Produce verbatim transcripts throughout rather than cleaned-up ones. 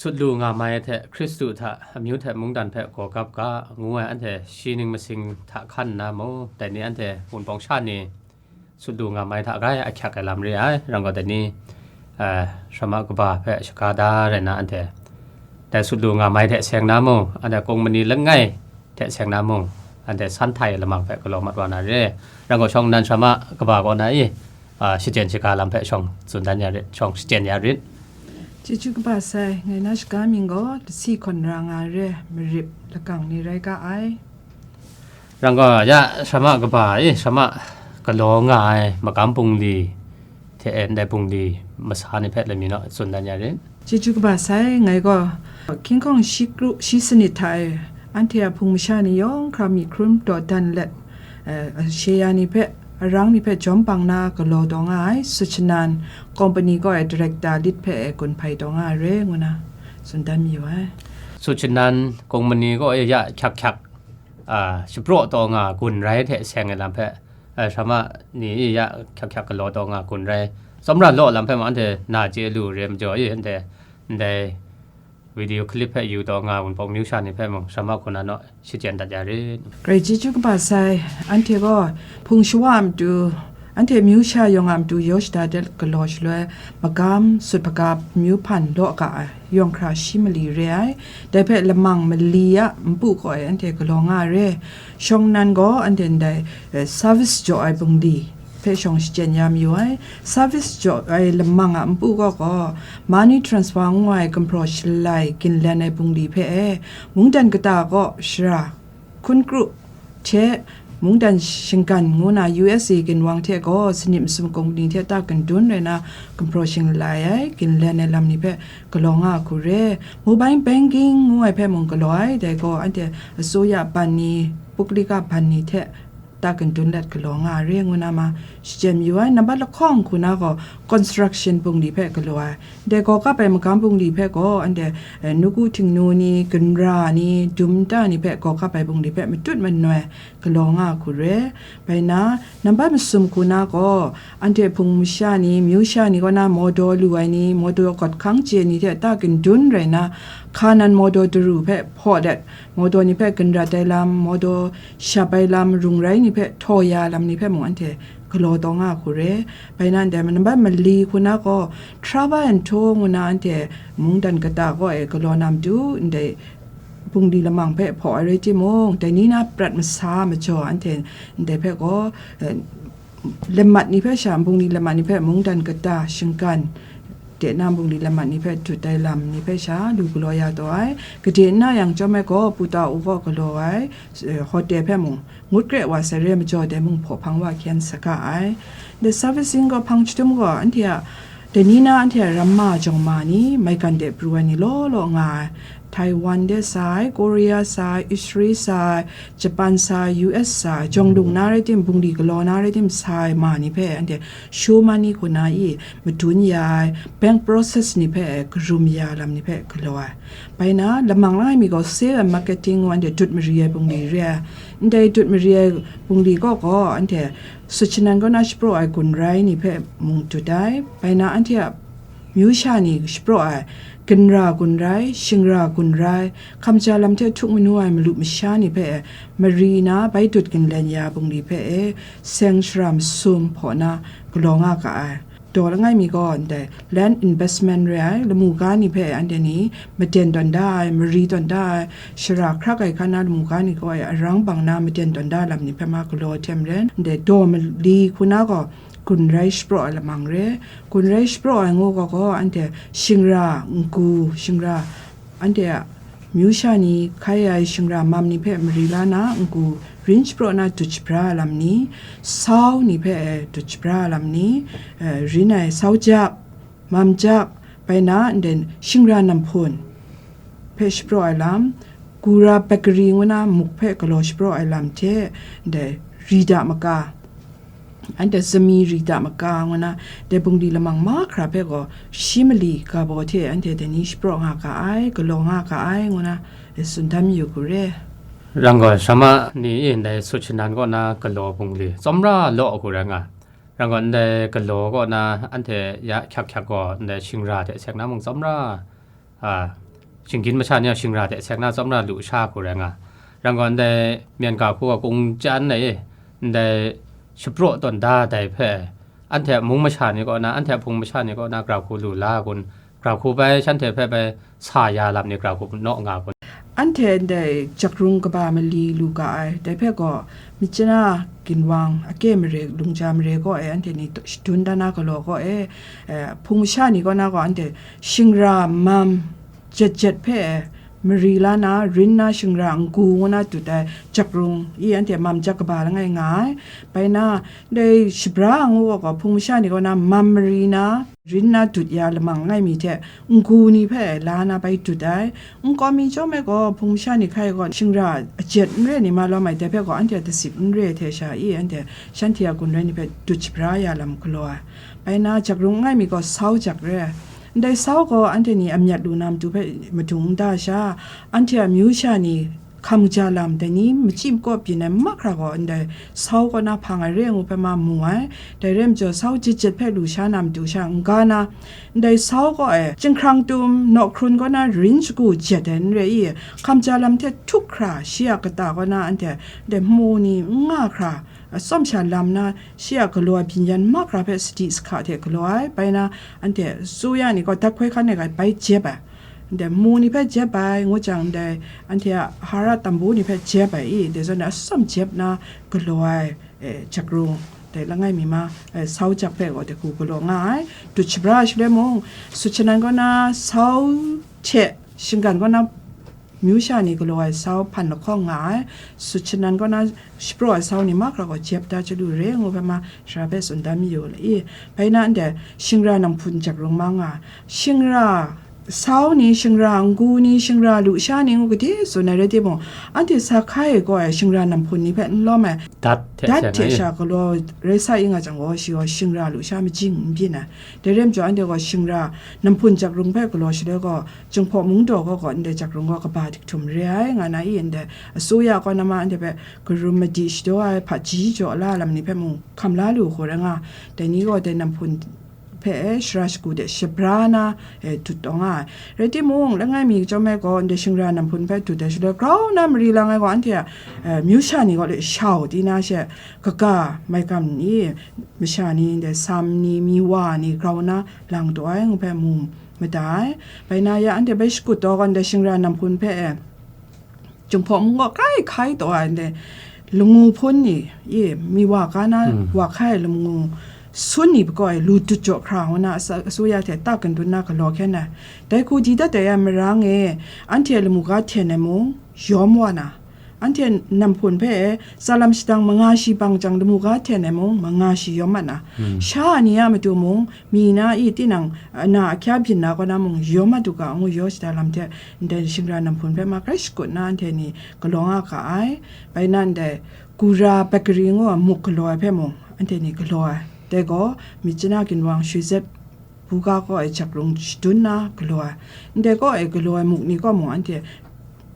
Sut lu nga mai hte Hkristu hta amyu hte mungdan hpe gaw gap ga, ngu ai anhte shi ning masing hta hkan nna mung, dai ni anhte Wunpawng sha ni sut lu nga mai hta grai ahkyak ai lam re ai. Rang gaw, dai ni, eh, Shrama kaba hpe shaga da rai na, anhte dai sut lu nga mai hte seng na mung, anhte kung mani langai hte seng na mung, anhte san htai lamang hpe galaw mat wa na re. Rang gaw, shawng nnan Shrama kaba kaw na i, ah, shachyen shaga lam hpe shawng tsun dan ya rit, shawng shachyen ya rit. Chyeju kaba sai, ngai na shaga mying gaw, lasi hkawn ra nga re, marip lakang ni rai ga ai. Rang gaw, ya, Shrama kaba e, Shrama galaw nga ai magam bungli hte e, ndai bungli masa ni hpe lami naw tsun dan ya rit. Chyeju kaba sai, ngai gaw, hkying hkawng shi kru shi sanit hta e, anhte a hpung masha ni yawng hkra myi hkrum dawdan let, eh, ashe ya ni hpe, arang ni hpe jawm bang na galaw taw nga ai, Suchanan company kaw e director lit hpe e gun hpai taw nga ai re, ngu na tsun dan mayu ai. Suchanan company kaw e ya hkyak hkyak, a, shapraw taw nga gun rai hte seng ai lam hpe, a, Shrama ni ya hkyak hkyak galaw taw nga gun rai, tsawmra law lam hpe mung anhte na chye lu re majaw i, anhte ndai video clip hpe yu taw nga Wunpawng myu sha ni hpe mung Shrama hku na naw shachyen dat ya rit. Grai chyeju kaba sai, anhte gaw hpung shawa a matu, anhte myu sha yawng a matu yaw shada de galaw shaloi, magam, sut hpaga, myu hpan law ga ai yawng hkra shi mali re ai. Dai hpe lamang mali a npu kaw e anhte galaw nga ai re. Shawng nnan gaw anhte ndai, eh, service jaw ai bungli hpe shawng shachyen ya mayu ai. Service jaw ai lamang a npu kaw gaw, money transfer ngu ai gumhpraw shalai ginlen ai bungli hpe e, mungdan kata kaw shara hkun kru hte mungdan shinggan ngu na U S A ginwang hte gaw sanit masum kungni hte ta gun dun rai na gumhpraw shinglai ai ginlen ai lam ni hpe galaw nga hku re. Mobile banking ngu ai hpe mung galaw ai, dai gaw anhte asuya ban ni, puklika ban ni hte ta gun dun let galaw nga ai re ngu na ma shachyen mayu ai. Nambat lahkawng hku na gaw construction bungli hpe galaw ai. Dai gaw kap ai magam bungli hpe gaw anhte, eh, nuku htingnu ni, ginra ni, dum nta ni hpe gaw kap ai bungli hpe matut manoi galaw nga hku re. Bai na, nambat masum hku na gaw, anhte hpung masha ni, myu sha ni kaw na mawdaw lu ai ni, mawdaw gawt hkang chye ni hte ta gun dun rai na, hka nan mawdaw daru hpe hpaw let, mawdaw ni hpe ginrat ai lam, mawdaw shap ai lam, rung rai ni hpe htaw ya lam ni hpe mung anhte galaw taw nga hku re. Bai na ndai nambat mali hku na gaw, Traba and Tow ngu na anhte mungdan kata kaw e galaw na matu, ndai bungli lamang hpe hpaw ai rai timung, dai ni na prat masa majaw anhte ndai hpe gaw, eh, lamat ni hpe sha, bungli lamat ni hpe mungdan kata shinggan, de na bungli lamat ni hpe dut ai lam ni hpe sha lu galaw ya taw ai. Gade n na yang chyawm ai gaw, puta u gaw galaw ai, eh, hotel hpe mung ngut kre wa sai re majaw, dai mung hpaw hpang wa hkyen saga ai. Ndai servicing gaw hpang chyahtum gaw, anhte a, dai ni na anhte a ramma jawng ma ni, maigan de pru ai ni law law nga ai, Taiwan de sa ai, Korea sa ai, Israel sa ai, Japan sa ai, U S sa ai, jawng lung na rai tim, bungli galaw na rai tim sa ai ma ni hpe anhte show money hku na i madun ya ai, bank process ni hpe karum ya lam ni hpe galaw ai. Bai na, lamang langai mi gaw sale and marketing ngu anhte dut mari ai bungli re ai. Ndai dut mari ai bungli kaw gaw anhte Switzerland kaw na shapraw ai gun rai ni hpe mung dut ai. Bai na, anhte a myu sha ni shapraw ai ginra gun rai, shingra gun rai, hkamja lam hte htuk manu ai malu masha ni hpe mari na bai dut ginlen ya bungli hpe e seng shara masum hpaw na galaw nga ga ai. Daw langai mi gaw ndai land investment re ai lamu ga ni hpe anhte ni maden tawn da ai, mari tawn da ai, shara hkrak ai hkan na lamu ga ni gaw e arang bang na maden tawn da lam ni hpe ma galaw hte maren, ndai daw mali hku na gaw gun rai shapraw ai lamang re. Gun rai shapraw ai ngu gaw gaw, anhte shingra, ngu, shingra, anhte a myu sha ni hkai ai shingra mam ni hpe mari la na, ngu rin shapraw na dut shabra ai lam ni, sau ni hpe dut shabra ai lam ni, eh, rin ai sau jak, mam jak, bai na nden shingra namhpun hpe shapraw ai lam, gura bakery ngu na muk hpe galaw shapraw ai lam hte, ndai ri da maka, anhte sami ri da maka ngu na, dai bungli lamang mahkra hpe gaw shi mali ga baw hte anhte dai ni shapraw nga ga ai, galaw nga ga ai ngu na, e tsun dan mayu hku re. Rang gaw, shama ni e ndai Switzerland kaw na galaw bungli tsawmra law hku rai nga. Rang gaw, ndai galaw kaw na anhte ya hkyak hkyak gaw, ndai shingra hte seng na mung tsawmra, a, Shinggyim masha ni a shingra hte seng na tsawmra lu sha hku rai nga. Rai ngai gaw, ndai myen ga hku a kungchan e, ndai shapraw tawn da dai hpe, anhte mung masha ni kaw na, anhte hpung masha ni kaw na grau hku lu la kun, grau hku bai shanhte hpe bai sa ya lam ni grau hku naw nga kun. Anhte ndai jakrung kaba mali lu ga ai, dai hpe gaw, myit chana ginwang, ake mare, lungja mare kaw e, anhte ni shadun dan na galaw kaw e, eh, hpung masha ni kaw na gaw, anhte shingra mam jet jet hpe mari la na, rin na shingra n-gu ngu na dut ai jakrung i anhte mam jak kaba langai nga ai. Bai na, dai shabra ngu gaw gaw, hpung masha ni kaw na mam mari na, rin na dut ya lamang langai mi hte n-gu ni hpe la na bai dut ai. Nkau mi chyawm ai gaw, hpung masha ni hkai gaw, shingra ajet n re ni ma lawm ai, dai hpe gaw anhte a dasip n re hte sha i, anhte shanhte a gun rai ni hpe dut shabra ya lam galaw ai. Bai na, jakrung langai mi gaw sau jak re ai. Ndai sau gaw anhte ni a myat lu na matu hpe madung n da sha, anhte a amyu sha ni hkam ja lam, dai ni machyi makaw byin ai mahkra gaw ndai sau kaw na hpang ai re ai ngu hpe ma mu ai. Dai rai majaw, sau jet jet hpe lu sha na matu sha n-ga na, ndai sau kaw e, chyinghkrang tum, naw hkrun kaw na rin shagu jet ai n re i, hkam ja lam hte htuk hkra shi a kata kaw na anhte ndai hmu ni n nga hkra, atsawm sha lam na, shi a galaw ai byin yan mahkra hpe sadi sahka hte galaw ai. Bai na, anhte asuya ni gaw dat hkoi hkan e ga bai jep ai, ndai mu ni hpe jep ai, ngu jang, ndai anhte a hara tambu ni hpe jep ai i, dai zawn e atsawm jep na galaw ai, eh, jakrung, dai langai mi ma, eh, sau jak hpe gaw dai hku galaw nga ai. Dut shabra ai shaloi mung, sut shanan kaw na sau hte shinggan kaw na myu sha ni galaw ai sau hpan lahkawng nga ai, sut shanan kaw na shapraw ai sau ni mahkra gaw jep da chyalu re ngu hpe ma, sara hpe tsun dan mayu i. Bai na, ndai shingra namhpun jakrung ma nga ai. Shingra sau ni, shingra n-gu ni, shingra lusha ni ngu gade tsun ai rai timung, anhte sa hkai ai gaw ai shingra namhpun ni hpe n lawm ai. Dat hte dat seng hte ai sha galaw rai sa i nga jang gaw, shi gaw shingra lusha majing n byin ai. Dai rai majaw, anhte gaw shingra namhpun jakrung hpe galaw shaloi gaw, Jinghpaw mungdaw gaw gaw ndai jakrung gaw kaba dik htum re ai, nga na i, ndai asuya kaw na ma anhte hpe karum madi shadaw ai, hpaji jaw la lam ni hpe mung hkam la lu hku rai nga, dai ni gaw dai namhpun hpe e shara shagu de shabra na, e, dut taw nga ai. Rai timung, langai mi chyawm ai gaw, ndai shingra namhpun hpe dut ai shaloi, grau na mari lang ai gaw, anhte a, e, myu sha ni gaw le shau di na she, kaga, maikam ni, masha ni, ndai sam ni, mi wa ni, grau na lang taw ai, ngu hpe mu mada ai. Bai na ya, anhte bai shakut taw gaw, ndai shingra namhpun hpe e, Jinghpaw mung gaw grai hkai taw ai, ndai lamu hpun ni, i, mi wa ga na, hmm, wa hkai ai lamu sun ni pagaw e lu dut jaw hkra ngu na, asa-, asuya hte ta kandun na galaw hkyen ai. Dai hku di dat ai a marang e, anhte lamu ga hten ai mung, yawm wa na, anhte namhpun hpe e, tsalam shadang manga shi bang jang, lamu ga hten ai mung, manga shi yawm mat na, hmm, sha ni a matu mung, mi na i tinang, na ahkya byin na kaw na mung, yawm mat u ga, ngu yaw shada lam hte, ndai shingra namhpun hpe ma grai shakut na, anhte ni galaw nga ga ai. Bai na, ndai gura bakari ngu ai muk galaw ai hpe mung, anhte ni galaw ai. Dai gaw, myit chana ginwang shwi zep buga kaw ai jakrung shadun na galaw ai. Ndai kaw e galaw ai muk ni kaw mung, anhte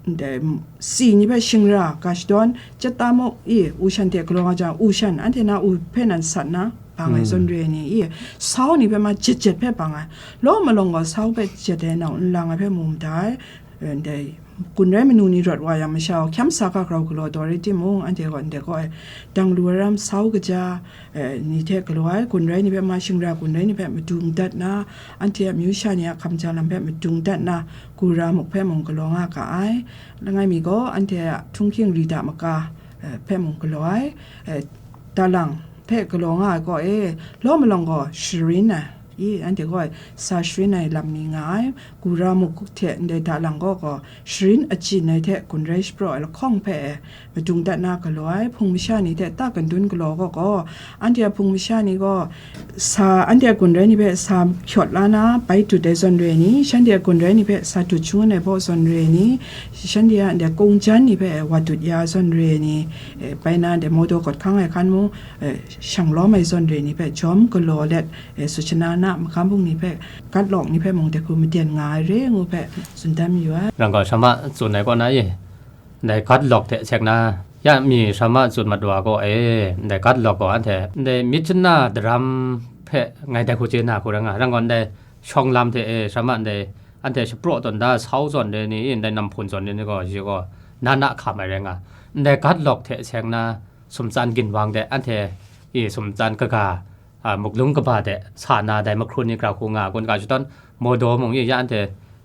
ndai si ni hpe shingra ga shadawn, chyat ta muk i, u shan hte galaw nga jang, u shan anhte na u hpe nan sat na bang ai, hmm, zawn re ai ni i, sau ni hpe ma jet jet hpe bang ai, law malawng gaw sau hpe jet ai nau nlang ai hpe mu mada ai. Eh, ndai gun rai manu ni rawt wa yang, masha gaw hkyam sa ga grau galaw taw rai timung, anhte gaw ndai kaw e dang lu ai ram sau kaja, eh, ni hte galaw ai, gun rai ni hpe ma, shingra gun rai ni hpe madung dat na, anhte a myu sha ni a hkam ja lam hpe madung dat na, gura muk hpe mung galaw nga ga ai. Langai mi gaw, anhte a htunghking rida maka, eh, hpe mung galaw ai. Eh, dalang hpe galaw nga ai kaw e, law malawng gaw sharin ai. I, anhte gaw sa sharin ai lam ni nga ai. Gura muk hte ndai dalang gaw gaw, sharin achyin ai hte gun rai shapraw ai lahkawng hpe e, madung dat na galaw ai, hpung masha ni hte ta kandun galaw gaw gaw, anhte a hpung masha ni gaw sa, anhte a gun rai ni hpe sa hkyawt la na bai dut ai zawn re ai ni, shanhte a gun rai ni hpe sa dut shangun ai baw zawn re ai ni, shanhte a ndai kungjan ni hpe wa dut ya zawn re ai ni, eh, bai na ndai mawdaw kawt hkang ai hkan mung, eh, shang lawm ai zawn re ai ni hpe jawm galaw let, eh, sut shana na magam bung ni hpe, gat lawk ni hpe mung dai hku maden nga ai re ngu hpe tsun dan mayu ai. Rang gau shama tsun ai kaw na e, ndai gat lawk hte sek na, ya mi shama tsun mat wa gaw e, ndai gat lawk gaw anhte ndai myit chana daram hpe ngai dai hku chye na hku rai nga, rang gaw ndai shawng lam hte e, shama ndai anhte shapraw tawn da sau zawn re ni, ndai namhpun zawn re ni gaw, shi gaw na na hkam ai rai nga. Ndai gat lawk hte seng na sumtsan ginwang de, anhte i sumtsan kaga, a, muklung kaba de sa na dai mahkrun ni gra hku nga, gun ga shadawn, Mawdaw mung i ya anhte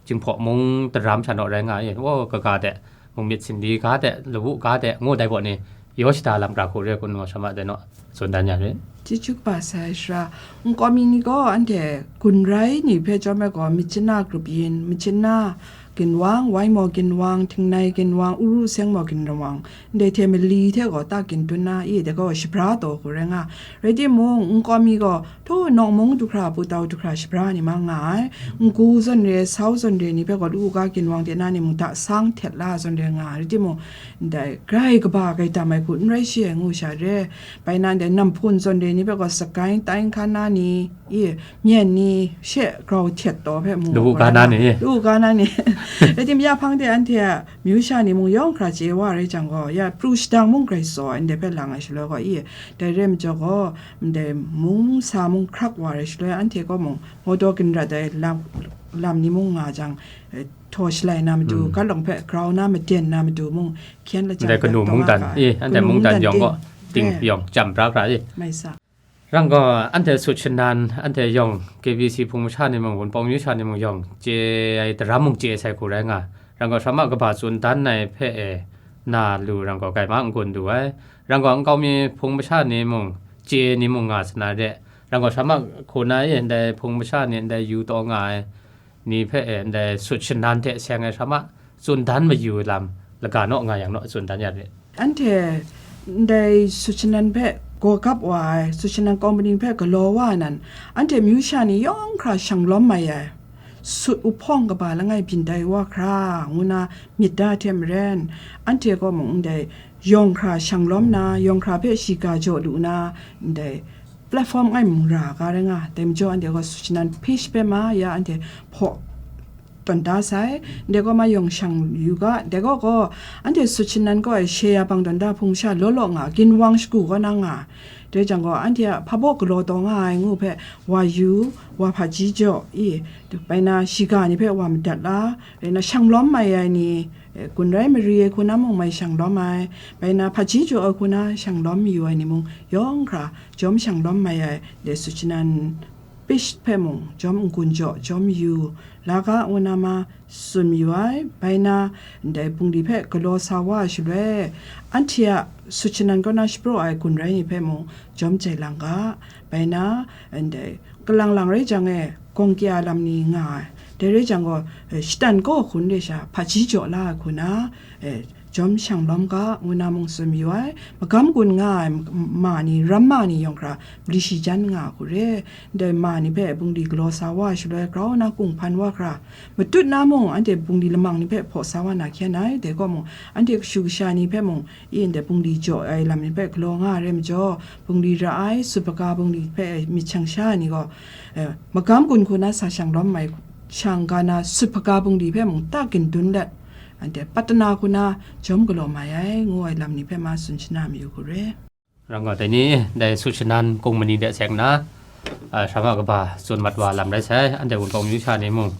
Jinghpaw mung daram sha naw rai nga i, o, kaga de, mung myit sinli ga de, lawu ga de, ngu dai baw ni, yaw shada lam gra hku re kun gaw, shama de naw, tsun dan ya re. Chyeju kaba sai shara, nkau mi ni gaw anhte gun rai ni hpe chyawm ai gaw, myit chana grup yin, myit chana ginwang, wai maw ginwang, htingnai ginwang, uru seng maw ginwang, ndai hte mali hte gaw ta gin tun na, i de gaw shabra taw hku rai nga. Rai timung, nkau mi gaw, htaw nawng mung du hkra, putau du hkra shabra ni mang nga ai. Ngu zawn re, sau zawn re ni hpe gaw, lu ga ginwang de na ni mung, da sang htet la zawn re nga ai. Rai timung, ndai grai kaba gaidam ai hku n rai shi ai ngu sha re. Bai na ndai namhpun zawn re ni hpe gaw, sakai tai n hkan na ni, i, myen ni she grau htet taw hpe mu Lawu ga na ni. Lawu ga na ni. Rai tim, ya hpang de anhte a myu sha ni mung yawng hkra chye wa rai jang gaw, ya pru shadang mung grai tsaw ai, ndai hpe lang ai shaloi gaw, i, dai re majaw gaw, ndai mung sa mung hkrak wa rai shaloi, anhte gaw mung, mawdaw ginrat ai lam, lam ni mung nga jang, eh, htaw shalai na matu, Mm. galawng hpe grau na maden na matu mung, hkyen lajang Ndai kanu mungdan, eh, anhte kanu mungdan mungdan yawng gaw, ting, eh, yawng chyam pra hkra, eh. Mai sa. Rang gaw, anhte sut shanan, anhte yawng, K B C hpung masha ni mung, Wunpawng myu sha ni mung yawng, chye ai, daram mung chye sai hku rai nga. Rang gaw, shamma kaba tsun dan ai hpe e, na lu rang gaw, gaima n-gun lu ai. Rang gaw, nkau mi hpung masha ni mung, chye ni mung nga sana re. Rang gaw, shamma hku na e, ndai hpung masha ni, ndai yu taw nga ai ni hpe e, ndai sut shanan hte seng ai shamma, tsun dan mayu ai lam, laga naw nga yang naw, tsun dan ya re. Anhte ndai sut shanan hpe gaw gap wa ai, sut shanan kawmni hpe galaw wa ai nan, anhte myu sha ni yawng hkra shang lawm mai ai, sut uhpawng kaba langai byin tai wa hkra, ngu na myit da hte maren, anhte gaw mung ndai yawng hkra shang lawm na, yawng hkra hpe shiga jaw lu na, ndai platform ngai mung ra ga rai nga, dai majaw anhte gaw sut shanan page hpe ma ya anhte hpaw tawn da sai, ndai gaw ma yawng shang yu ga, dai gaw gaw, anhte sut shanan gaw ai she ya bang tawn da hpung sha law law nga, ginwang shagu kaw na nga, dai jang gaw, anhte a hpa baw galaw taw nga ai ngu hpe, wa yu, wa hpaji jaw, i, bai na shiga ni hpe wa madat la, rai na shang lawm mai ai ni, eh, gun rai mari ai hku na mung mai shang lawm ai, bai na hpaji jaw ai hku na shang lawm mayu ai ni mung yawng hkra jawm shang lawm mai ai, dai sut shanan page hpe mung jawm n-gun jaw jawm yu, la ga ngu na ma tsun mayu ai, bai na ndai bungli hpe galaw sa wa ai shaloi, anhte a sut shanan kaw na shapraw ai gun rai ni hpe mung jawm jai lang ga, bai na ndai kalang lang rai jang e, gawng kya lam ni nga ai, dai rai jang gaw, eh, shatan kaw hkun de sha hpaji jaw la ai hku na, eh, jawm shang lawm ga, ngu na mung tsun mayu ai, magam gun nga ai ma ni, ramma ni yawng hkra, mali shi jan nga hku re, ndai ma ni hpe bungli galaw sa wa ai shaloi, grau na kunghpan wa hkra, matut na mung, anhte bungli lamang ni hpe hpaw sa wa na hkyen ai, dai kaw mung, anhte kashu kasha ni hpe mung, i ndai bungli jaw ai lam ni hpe galaw nga ai rai majaw, bungli ra ai, sut hpaga bungli hpe myit shang sha ai ni gaw, eh, magam gun hku na sa shang lawm mai, shang ga na sut hpaga bungli hpe mung ta gindun let, anhte patana hku na jawm galaw mai ai, ngu ai lam ni hpe ma tsun shana mayu hku re. Rang gaw, dai ni, dai sut shanan kung mani de seng na, a, shamma kaba tsun mat wa lam rai sai, anhte Wunpawng myu sha ni mung,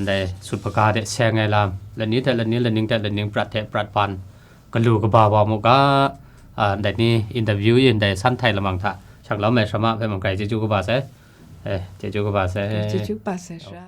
ndai sut hpaga de seng ai lam, lani hte lani, laning hte laning, prat hte prat ban, galu kaba wa mu ga, a, ndai ni interview i ndai san htai lamang hta, shang lawm ai shamma hpe mung grai chyeju kaba sai, eh, chyeju kaba sai. Chyeju kaba sai sha.